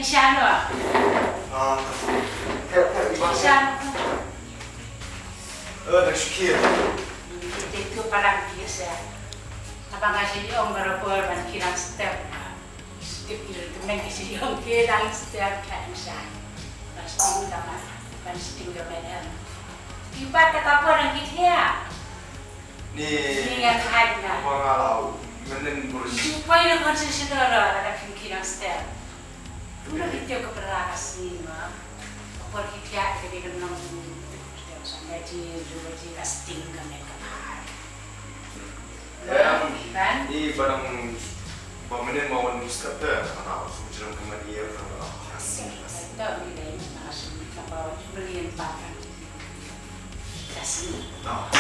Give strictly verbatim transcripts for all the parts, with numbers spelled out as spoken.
Shan wa. Ah, ka, ka, iba. Shan. Eh, dah syukir. Itu palang biasa. Abang aja ni ong berapa ban kilang step. Step kira temen ke sini ong kilang step kan shan. Ban sting ka ma, ban sting ka ma em. Ibat kata apa orang kita ya? Ni. Ni yang hanya. Apa ngalau? Menen burus. Jumpa ini konsensi dora ada kilang step. Udah kita ke perlakas ni ma. Apa kita ada di dalam kita sampai di dua di casting kami ke. Em, kan? Ni barang ba menen ma wan muskap te, ana su jrang ka mani ya, ka ba kasi, kasi. Ito, ni dai, na su ka ba merian pakan. Kasi. Ah,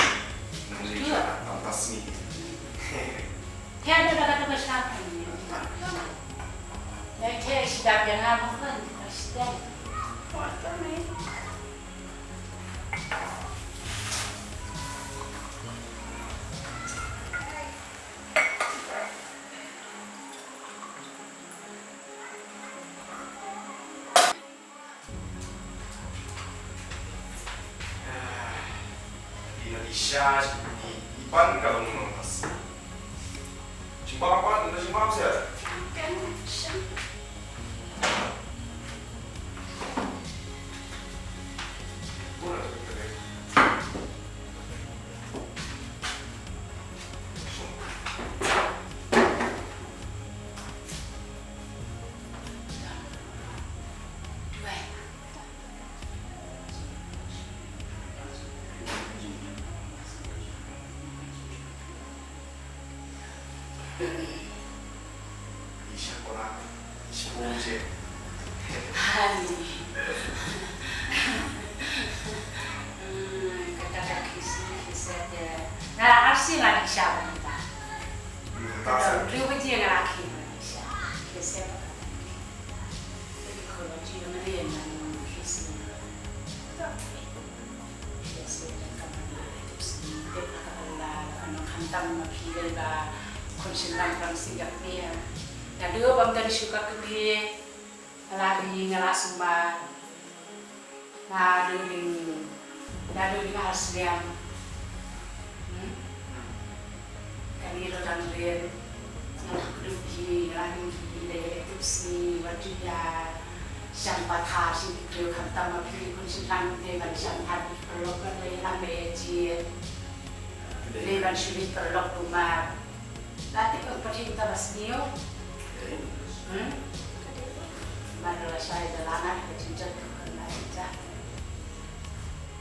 nang ni ka, am kasi. Kaya ada kata ba sa kan ni. Ya, kaya sidap yang apa kan, kasi. Waktu ni. Ina di sha ni ipan ka long nong tas. Jumpa apa? Ina jumpa apa sih? Kan sha. Hani. Hmm, kata ka kisi, kisi te. Na arsi la di sha ba ni ba. Kata ri ba ji nga la ki ba di sha. Kisi ba kata. Ri ko ba ji ba ni na kisi. Kisi ba kata ni. Kisi ba kata la, ano khantam ma phi ba. Khun shin lang lang sing yak ni. Naduh bam tadi shu ka kmie, nga la ri nga la sumar. Naduh ling, naduh ling ar snem. Hmm? Kane ruh dang rit, nga la kdup hi, nga la ri hi, dei dei tup sngi, wat ju ïa shan pathar sha ki briew khamtam ma phi khun shin lang te ban shan pathar ki paralok ba dei lang dei jied. Dei ban shu leit paralok kumar. La tip ong pateng ta ba sniew. Hmm? Mar la shai da la ngat ka jingjot ka kyrna ita.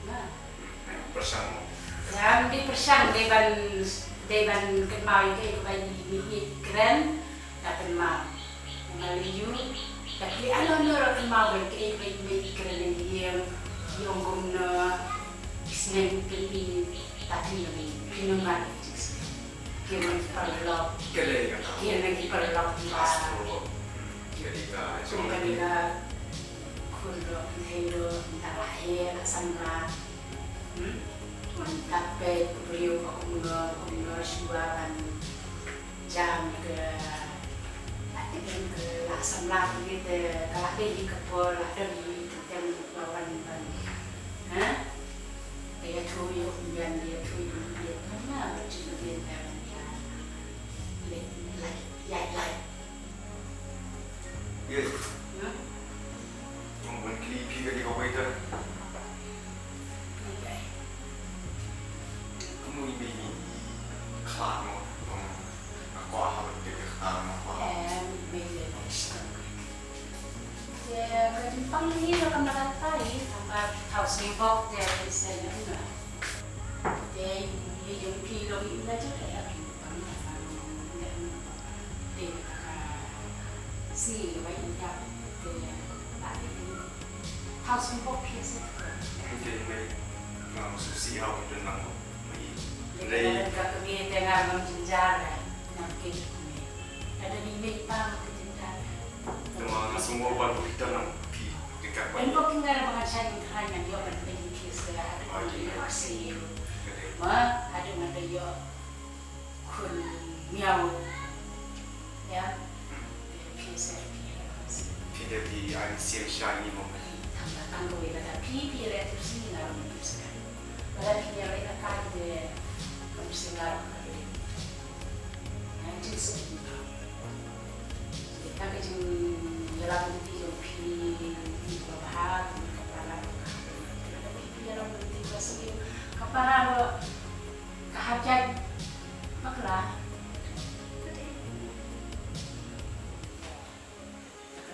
Na. Pyrshang. Ym dei pyrshang, dei ban, dei ban kynmaw ïa kaei kaba i mei i kren, da kynmaw. Nga la ïoh, da phi alo alo ruh kynmaw ba kaei ba i mei i kren ïa ïing, i ong kumno, i sneng i kren i, ta phi nang i, phi nang ngan i, ki nang ki paralok. Ki nang ki paralok ki ba. Kum kane ka khun ruh, kynthei ruh, mynta la heh, la samla. Hmm? Mynta peit u briew ba kumno, kumno shuwa ban jam ka, la tip ka la samla kane te ka la dei hi ka por, la dei hi ka tem ba wan ban. Ha? Ka ïathuh ïa u bian, ka ïathuh ïa u bian, na ba jin u bian ba ban ïa. Leit, leit, ïa leit. Yes. Hmm? Ong ban kylli phi ka dei ka waiter. Kumno i mei i khlad mo, ong nga kwah ha ban tip ïa kata nga kwah. Em, i mei i mei i stem. Te ka jingpang i la kam la katai, tang ka thaw sngewbok te i sen ïa nga. Te i jong phi long i la jot ïa phi pang la ka long ïa nga. Te ka sngi ba i ïap te la i Hau sngewbok phi ïa seh. Te mei, nga sngewsih hau ki don lang mei. Dei ka kmie te nga ngam jynjar eh, ngam kit kmie. Lada mei mei pa ngam jynjar eh. Te ma nga sngewbok ban phi don lang phi. Te ka ban. Ban bok ki nga ba ngan shai ngan tharai ngan ïoh ban phi phi seh. Ai, ai. Seh. Ma, haduh ngan da ïoh. Khun miaw. Ïa. Phi seh phi. Phi Phi ai mynsiem sha ngi mo. Tang, tang kawei, lada phi, phi ïaleh tipsih, nga ruh ngan tip sngewsih. Lada phi ïaleh na ka, te kam shisha nga ruh ngan tip. Nga jingsuk. Te tang ka jingïalam lynti jong phi, phi babha, phi ka para, lada phi, phi ïalam lynti ka sngewsih, ka para ruh ka hap jait bakla.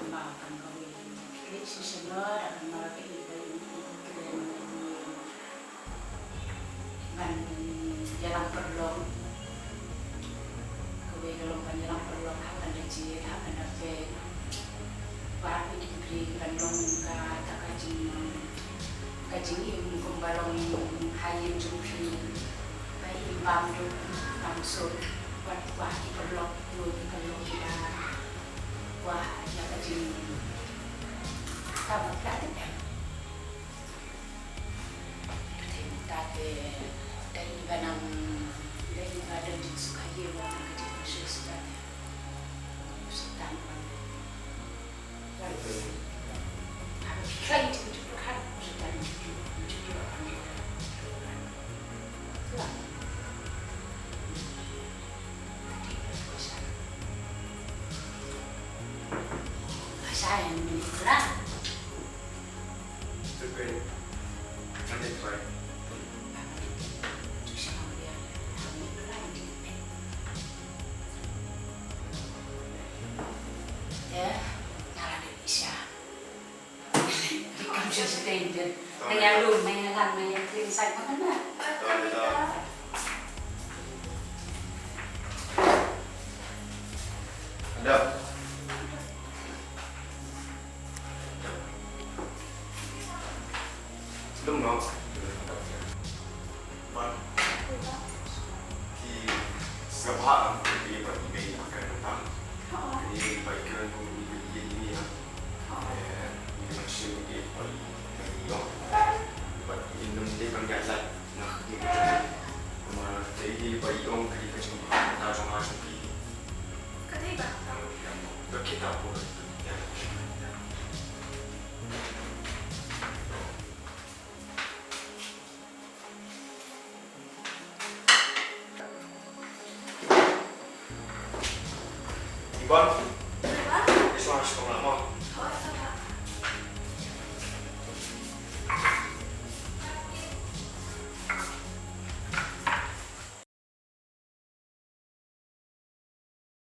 Kan ba kan kawei. Leit shisha noh, da kan ba ka i ba i i kren i ban ïalam pynlong. Kawei ka long ban ïalam pynlong, hap ban da jied, hap ban da peit. Ba i ki briew ban long ka, ta ka jing, ka jingim kumba long ha ïing jong phi. Ba im bam duk, bam suk, wat kwah ki paralok, ki paralok kiba kwah ïa ka jingim. Ka ba ka tip em. Te mynta te dei ba nang, dei ba don jingsuk ha ïing, wat nang ka jingsuk shisha te. Shisha te. Lum no. Ban. Ki sngewbha am ki ba i mei akan tang. Ki ba i kren kum i ba i ni ya. Eh, i ba shim ki ba i ba i yo. Ba i lum de ban ga lai. Na ki ba i ma te i ba i ong ki ba shim ta jong ma shim ki. Ka dei ba. Ba ki ta pu. Iban. Iban? Isma, isma, lama.